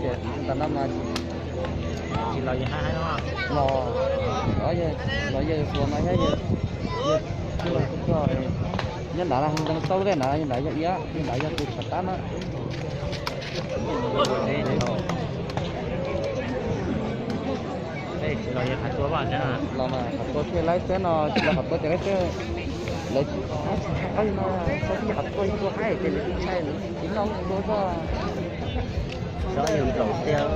Ces ntawm no mas tsis los yawg hais no, los, los yawg, los yawg Suav no thiab yawg, yawg, yawg, nyob nrad ntoo tau tej nrad, yawg nrad yog iab, yawg nrad yog tus tshav tab na. Tsis los yawg Qhov Tua, los mas Qhov Tua thiaj laib teb no, tsis los Qhov Tua ces laib teb. Lawv tsis hais qhov no, tau tib Qhov Tua tua haib ces lawv tsis ntshai, lawv tsis noj tua xwb. Xyov yog nplaum tiag,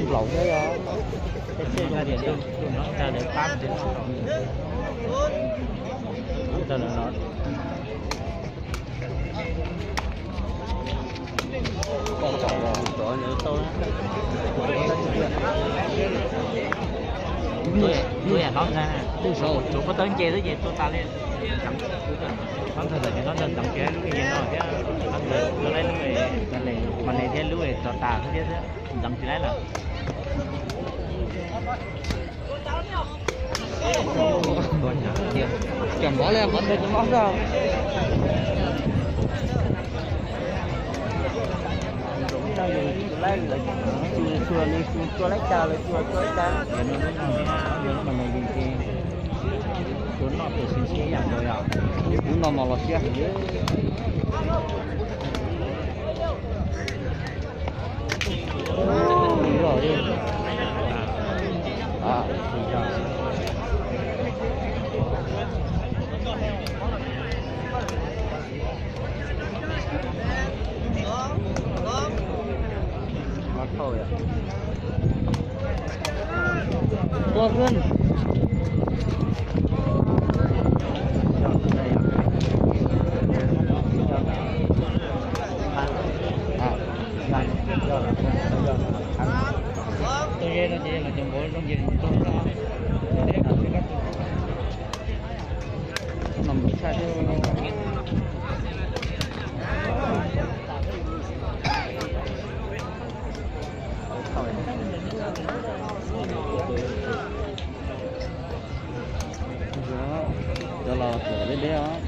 nplaum thiab yog. Tej tsiaj zoo tias lawv pab, Tsuav pob tawb nce xwb ces tua tas li. Ntxeev, hnub ntawd ntxeev tsis laib lub li no thiab, hnub ntawd tua laib lub, mas ne thiab lub tso tas xwb thiab, ntxeev tsis laib lawm. Cov mov li qhov ntawd cov mov xwb. Tus laib lawv tsis xua, nws xua tua laib cas lawv xua tua laib cas. Yog no lub no, yog lub no mas yeej ces tua noj tus siab siab yam nkaus yom. Lub no mas los siab heev. Tua xwb. Tus ze no ces los cov npawg zoo ces tua no. Tus deb no tsis kab tua. Tus no npawg tshaj thiab. Cov los cov deb deb os.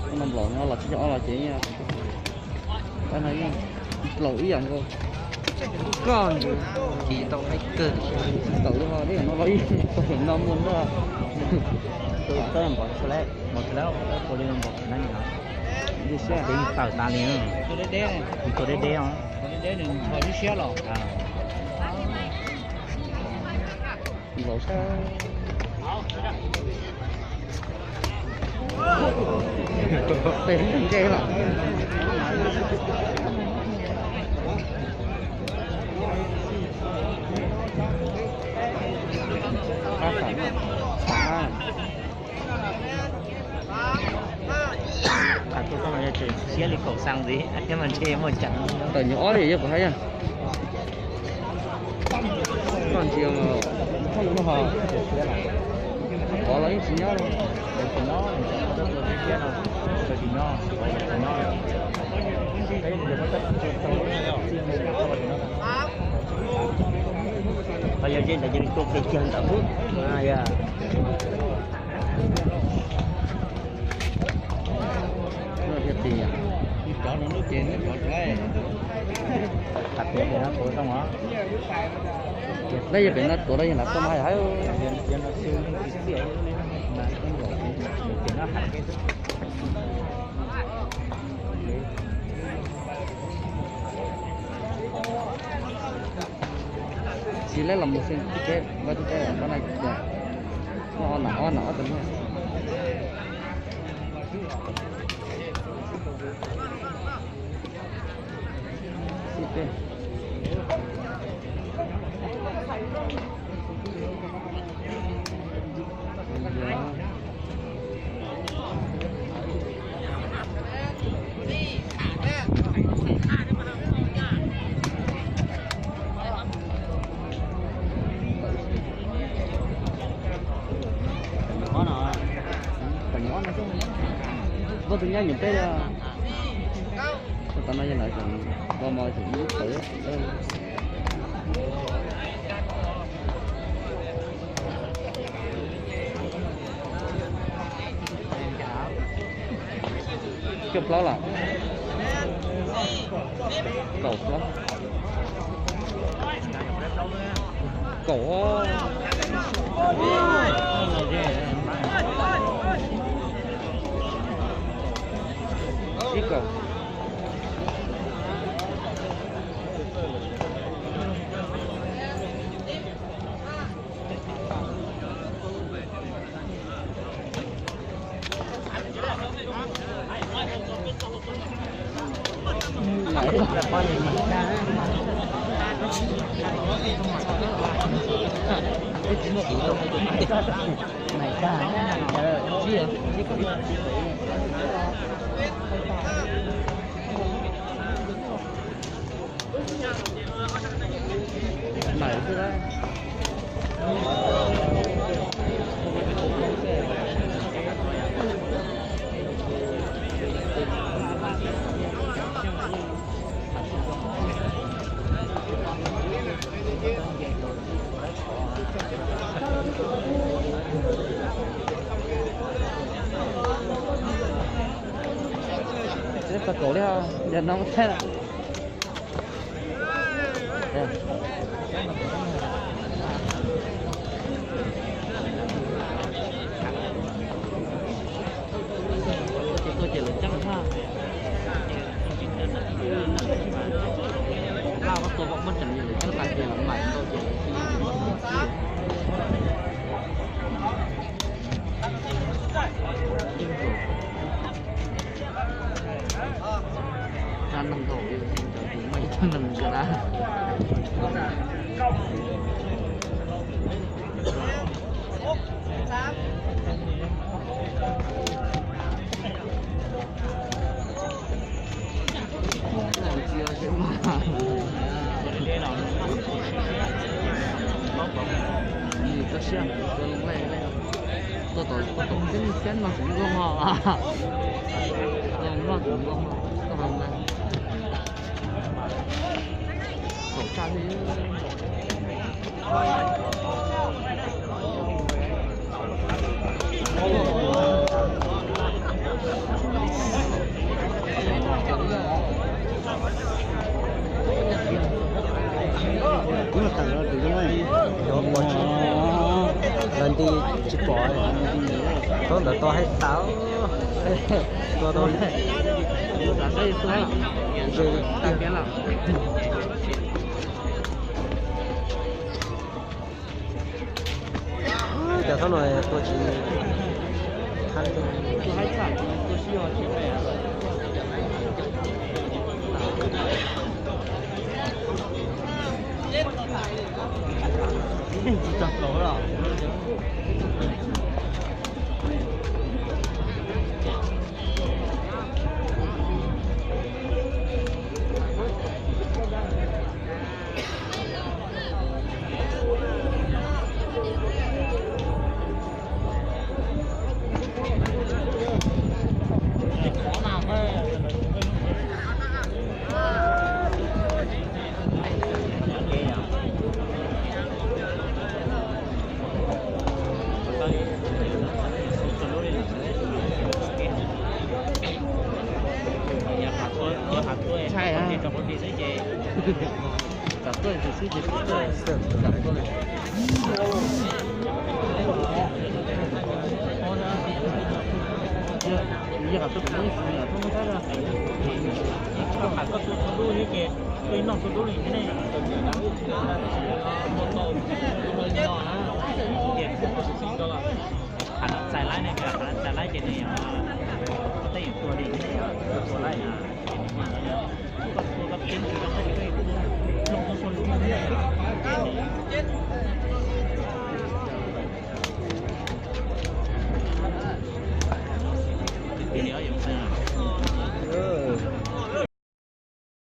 Tus no nplaum no los tsis yog ob los ces, tab no yeej nplaum ib yam nkaus. Koj ntawd ces tau haib kawg. Nplaum li ho deb no los ib tau pem no muaj ntag. Tus tawb npaum tsis laib, npaum tsis laib, ua li npaum tsis laib no. Li siab ces tawm tas li. Tus deb deb os. Nplaum sab. Tes nce los. Siab li kaum xaa ntxiv thiab mas ntshe muaj ceem. Tawm nyuag ob li yog kuv hais yog. Koj ntsia, koj lub no ho, pov los yeej tsis nyob li. Yog ze ntawd ces tua kiag ntawd xwb. Thiab tias, nej yog pem no tuav los yog nram tuaj mas yog. Tsis leb los mus xwb, tib teb, npaj tib teb, npaj na, npaj ob na, ob na ob tug no. Tib teb. Koj tus nyab nyuam peb, tau no yog lawv tseem npaj mov tseem ib tawm. Cuaj plaub lawm. Kaum plaub. Kaum. Ib kaum. Lawm xwb. Tsis tau kaum li, yog no thiab. Ces tuaj ces lawv coob haj. Laj koj tua pom muaj tseem lawv coob tas ces lawv maim tau ces lawv Rab neeg dhau, cov tus maim rab neeg ntsia na. Tsis tau siab, tsis tau loj lej. Tuaj tom, tuaj tom xyab xyab no tseem zoo ho, zoo no tseem zoo ho, tuaj hauv ntawd. Kaum tshaj li. Lawv nti tsis pom, thaub ntawd to haib tas, to tau. Cov thaub no tua tsis, tsis tau kaum los. Ntshai a. Kam tuaj tus xwb ces kam tuaj. Yog kam tuaj kuv muab ib xwb yog tuaj muab tab. Koj tuaj txhua lub thiab ces koj noj txhua lub li thiab ne.